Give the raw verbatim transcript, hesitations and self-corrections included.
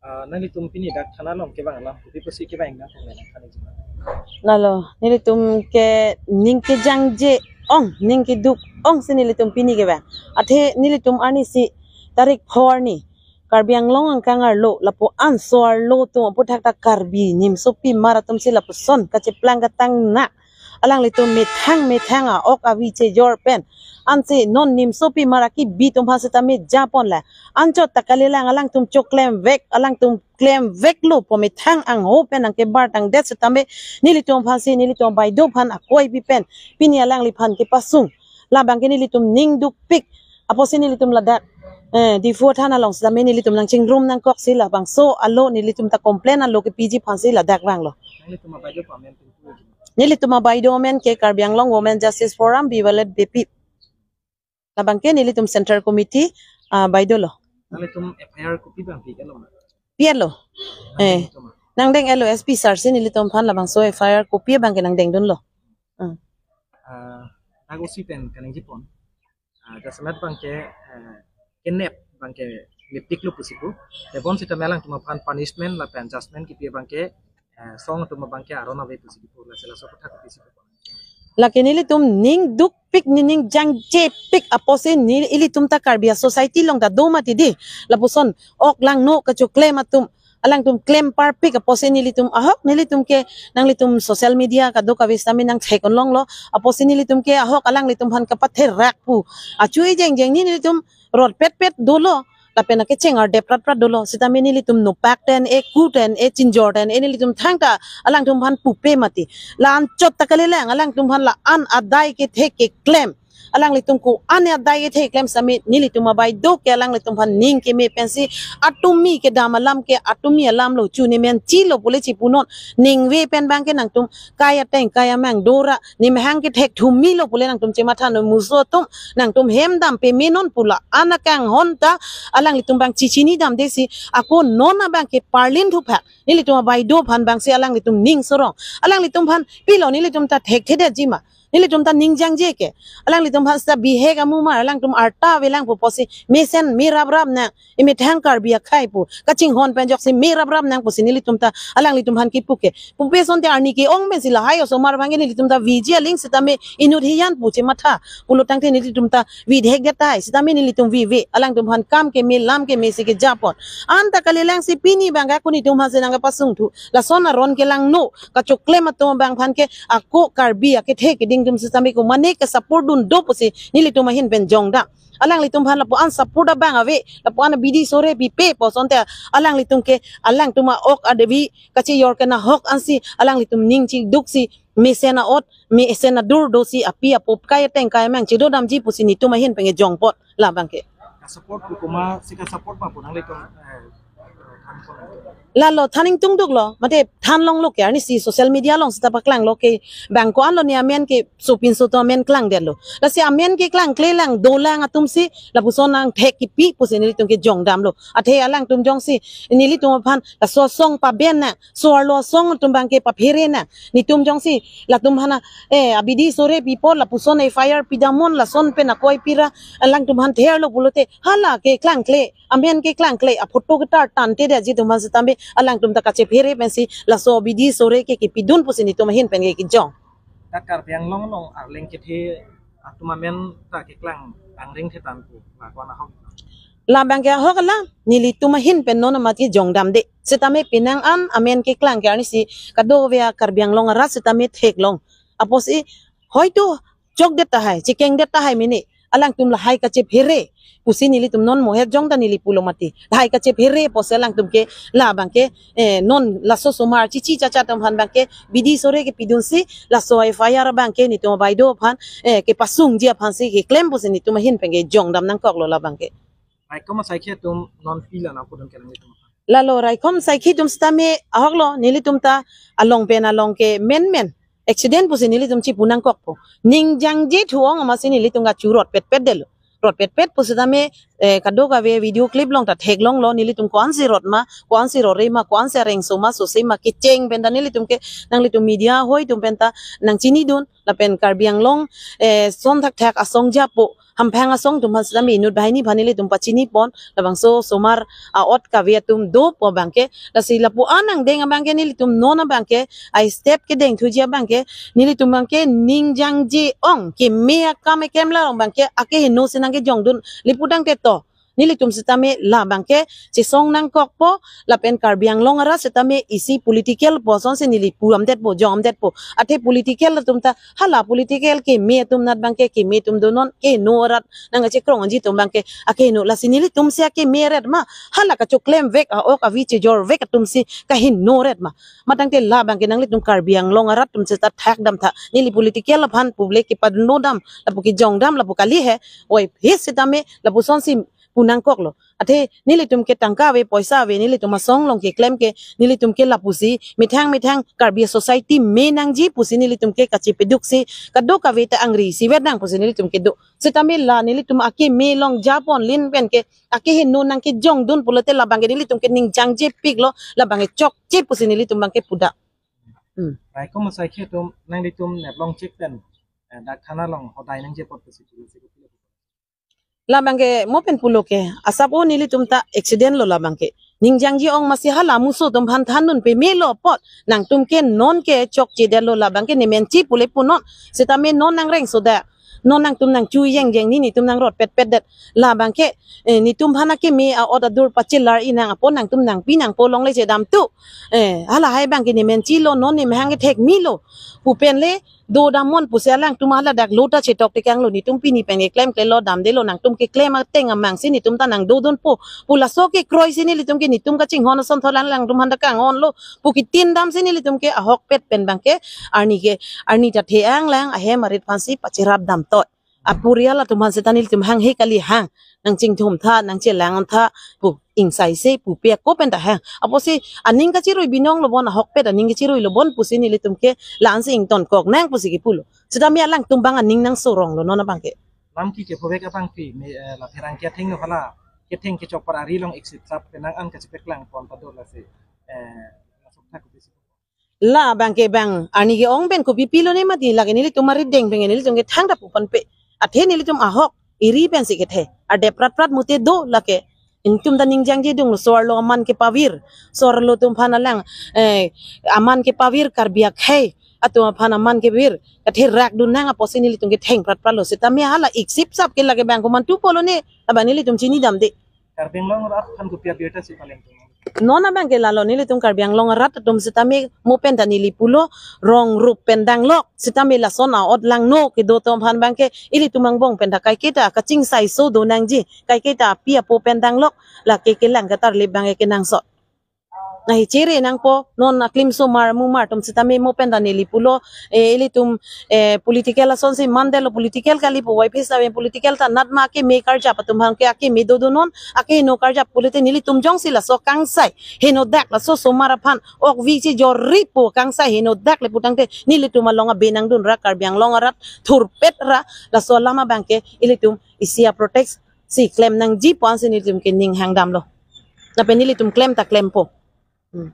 Ah, nanglitum pini dak thana along kevang alam kopi pusi kevang nang thang nang thani jima. Lalo, nelitum ke ning kejangje ong, ning keduk ongsi nelitum pini kevang. Athe nelitum arnisi tarik pho arni Karbi Anglong angkang arlo, lapu-an so arlo atum aphuthak ta Karbi nimsopi mar atumsi lapuson kacheplang katang na. Alanglitum methang methang a-ok avi chejor pen, ansi non nimsopi mar akibi atum aphan sitame japon la. Anchot ta kalilang, alangtum choklemvek, alangtum klemveklo pu methang angho pen nangkebar tangdet sitame nelitum aphansi, nelitum abaideo aphan akoi pi pen pini alangliphan kepasung. Labang ke nelitum ning dukpik. Apotsi nelitum ladak, eh, Diphu thana along sitame nelitum nangchingrum nangkoksi, labangso alo nelitum ta complain alo kepiji aphansi ladak vanglo. Nanglitum abaideo pu amen pintu aji. Nelitum abaideo amen ke Karbi Anglong Women Justice Forum, Biwalet Beypi. Labang ke nelitum Central Committee, ah, baideo lo. Nanglitum F I R kopi abang pi-etlo ma? Pi-etlo. Eh. Nangdeng-etlo. Nangdeng-etlo, S P sir si nelitum aphan labangso F I R kopi abang ke nangdengdunlo. Hmm. Ah, dak O C pen kaningjepon. Ah, jasemet abang ke, eh, kenep abang ke lipiklo pusi pu. Tebon sitame alangtum aphan punishment lapen judgment kipi abang ke, eh, song atum abang ke aron ave pusi pu, lasi laso aputhak pusi pu. Lake nelitum ning dukpik, nening jangjepik apotsi neli, ilitum ta Karbi a-society along ta do mati di. Lapuson ok langno kachoklem atum, alangtum klem parpik apotsi nelitum ahok, nelitum ke nanglitum social media kadokave sitame nangthek-un longlo, apotsi nelitum ke ahok alanglitum aphan kapatherak pu achu-e jengjeng ni nelitum rotpetpet dolo, lapen akecheng ardep pratprat dolo, sitame nelitum nopak ten e, ku ten e, chinjor ten e, nelitum thangta alangtum aphan pupe mati. La anchot ta kalilang, alangtum aphan la-an adai kethek keklem, alanglitum ko-an adai kethek keklem sitame nelitum abaideo ke alanglitum aphan ning keme pensi, atumi kedam alam ke atumi alamlo, chu nemen chilo pule chipunon, ningve pen abang ke nangtum kai ateng kai amang dora, nemahang kethek thumilo pule nangtum chematha non, muso atum nangtum hem dam pemenon pu la-an akanghon ta alanglitum abang chichinidamde si, ako non abang ke parlin thuphak, nelitum abaideo aphan abangsi alanglitum ning sorong. Alanglitum aphan pilo nelitum ta thekthedetji ma? Nelitum ta ning jangje ke. Alanglitum aphan sita bihek amumar, alangtum arta avelang pu apotsi mesen me raprap nang, emethang Karbi akhei pu kachinghon pen ajoksi me raprap nang pusi nelitum ta alanglitum aphan kipu ke. Pupe asonte arni ke-ong pensi lahai osomar abang ke nelitum ta viji aling sitame inut hiyan pu chematha pulo tangte nelitum ta vidhek det tahai, sitame nelitum vive, alangtum aphan kam keme lam keme si kejapon. Anta kalilangsi pini abang ke ako netum aphansi nangkepasung thu. Lason aron kelangno kachoklem atum abang aphan ke ako Karbi akethe keding atum sitame ko mane ke support dun do pusi nelitum ahin pen jongdam. Alanglitum aphan lapu-an support abang ave, lapu-an bidi sore pipe pu asonte alanglitum ke alangtum a-ok adevi kachejor ke nahok ansi alanglitum ning chiduksi mesen a-ot, mesen adur dosi api apo kai ateng kai amang chedodamji pusi netum ahin pen kejongpot labang ke. Ka-support pu komatsi ka-support ma pu nanglitum, eh, than pon? Lalo than ingtungduklo, mate than longlo ke, arnisi social media along sita paklanglo ke, bang ko-anlo ne amen ke sopinso atum amen klangdetlo. Lasi amen ke klangklelang dolang atumsi lapuson nangthek kipi pusi nelitum kejongdamlo. Athe alangtum jongsi nelitum aphan laso asong paben nang, so arlo asong atum abang ke paphere nang, netum jongsi latum aphan, eh, abidi sore pipo, lapuson F I R pidamnon, lason pen akoi pira, alangtum aphan therlo pulote, hala ke klangkle, amen ke klangkle, aphoto ketar tantedetji atum aphan sitame alangtum ta kachephere pensi laso bidi sore ke kipidun pusi netum ahin pen ke kejong. Dak Karbi Anglong along arleng kethe atum amen ta keklang angring thetan pu, la ko-an ahok? Labang ke ahok alam, nelitum ahin pen non amat kejongdamde. Sitame penang an amen keklang ke arnisi kadokave a-Karbi Anglong arat sitame theklong. Apotsi hoito chokdet tahai, chekengdet tahai mene, alangtum lahai kachephere pusi nelitum non mohet jong ta neli pulo mati. Lahai kachephere apotsi alangtum ke labang ke, eh, non laso osomar chichi chacha atum aphan abang ke bidi sore kepidunsi laso F I R abang ke netum abaideo aphan, eh, kepasungji aphansi keklem pusi netum ahin pen kejongdam nangkoklo labang ke. Raikom asaikhi atum non pila nangpudun ke nanglitum aphan? Lalo raikom asaikhi atum sitame ahoklo, nelitum ta along pen along ke menmen accident pusi nelitum chipu nangkokpo. Ning jangje thu-ong amatsi nelitum kachu rotpetpetdetlo. Rotpetpet pusitame, eh, kadokave video clip along ta theklonglo, nelitum ko-ansi rot ma, ko-ansi rore ma, ko-ansi arengso ma, sose ma, kecheng pen ta nelitum ke, nanglitum media ahoi atum pen ta nangchinidun. lapen Karbi Anglong, eh, son thakthak asong japo, hamphang asong atum aphan sitame inut banghini aphan nelitum pachini pon, labangso osomar a'ot kave atum dopo abangke, lasi lapu-an angdeng abangke nelitum non abangke, a-step kedeng thuji abangke, nelitum abangke ning jangje ong, keme akam ekem la ong abangke, akeheno si nangkejongdun, lapu tangte to. Nelitum sitame labangke chesong nangkokpo, lapen Karbi Anglong arat sitame isi political po asonsi neli pu amdetpo, jong amdetpo. Athe political atum ta, hala political keme atum anat abangke, keme atum donon, keheno arat nangkachekrong-ji atum abangke, akeheno, lasi nelitum si akeme arat ma, hala kachoklem vek, a-ok avi chejor vek atum si kaheno arat ma. Matangte labangke nanglitum Karbi Anglong arat atum seta thakdam tha. Neli political aphan public kepadun dam, lapu kejongdam, lapu kali he. Oi, he sitame, lapusonsi pu nangkoklo. Athe nelitum ke tangka ave, poisa ave, nelitum asong along keklem ke, nelitum ke lapusi, methang methang Karbi society me nangji pusi nelitum ke kachepeduksi, kadokave ta angri isi vet nang pusi nelitum kedo. Sitame la nelitum akeme along japon lin pen ke, akeheno nangkejongdun pulote labangke nelitum ke ning jangje piklo, labangke chokche pusi nelitum abangke pu da. Hmm. Raikom asai ke atum, nanglitum neplong chek pen, eh, dak thana along hodai nangje apot pusi pulo si. Labangke mo pen pulo ke, asap o nelitum ta accident lo labangke. Ning jangje ong masi hala muso atum aphan thandun pemelo apot, nangtum ke non ke chokchedetlo labangke nemenchi pule punon. Sitame non nangreng soda. Non nangtum nangchu jeng jeng ni, netum nangrot petpet det. Labangke, eh, netum aphan akeme a'ot adur pachelar inang apot nangtum nangpi nangpo longle chedam tu. Eh, halahai abangke nemenchilo, non nemahang kethek melo. Pu pen le, do damnon pusi alangtum hala dak lo ta chetok tekanglo, netum pini pen keklem klelo, damdelo, nangtum keklem ateng amang si netum ta nangdodunpo. Pu laso kekroi si nelitum ke, netum kachinghon asonthot lang alangtum aphan ta kanghonlo. Pu kitin dam si nelitum ke ahokpet pen abangke, arni ke, arni ta the-ang lang, ahem arit aphansi pacherap dam toi. Apurial atum aphan seta nelitum hanghe kali hang, nangchingthum tha, nangchelang tha, pu ingsaise, pupe ako pen ta hang. Apotsi aning kachirui binong lo bon, ahokpet aning kachirui lo bon pusi nelitum ke la-ansi ingtonkok nang pusi kepulo. Sitame alangtum abang aning nangsoronglo non abangke. Lam ki kephovek abangpi, me, eh, la pherangke athengno hala, ketheng kechok par ari along exit sap penang an kachepeklang pon padot lasi, eh, la sok thak pusi. Labangke bang, arni ke-ong pen kopi pilo ne mati, lake nelitum arideng pen nelitum ke thangta pu ponpe. Athe nelitum ahok, eri pensi kethe. Adep prat prat mute do lake. Netum ta ning jangje dunglo, so-arlo aman kepavir. So-arlo atum aphan alang, eh, aman kepavir Karbi akhei atum aphan aman kepavir. Katherak dun nang apotsi nelitum ke theng prat pratlo. Sitame hala exit sap ke lake bang komantu pulo ne, abang nelitum chini damde. Karbi Anglong arat aphan kopi abirta si paleng tung. Non abangke lalo, nelitum Karbi Anglong arat atum sitame mo pen ta neli pulo, rong rup pen danglok, sitame lason a'ot langno kedo atum aphan abangke, ilitum angbong pen ta kaiketa kachingsaiso do nangji, kaiketa api apo pen danglok, lake kelang katarlip abangke kenangsot. Nahi chere nangpo, non aklimsomar mumar atum sitame mo pen ta neli pulo, eh, ilitum, eh, political asonsi mandetlo, political kali pu Y P S aven political ta natma akeme karjap atum abangke akeme dodunon, akeheno karjap pulote nelitum jongsi laso kangsai henodak, laso osomar aphan ok vi chejor ri pu kangsai henodak le putangte nelitum along abe nangdun ra, Karbi Anglong arat thurpet ra, laso alam abangke ilitum isi a-protest si klem nangji pu ansi nelitum ke ning hangdamlo. Lapen nelitum klem ta klempo. Hmm.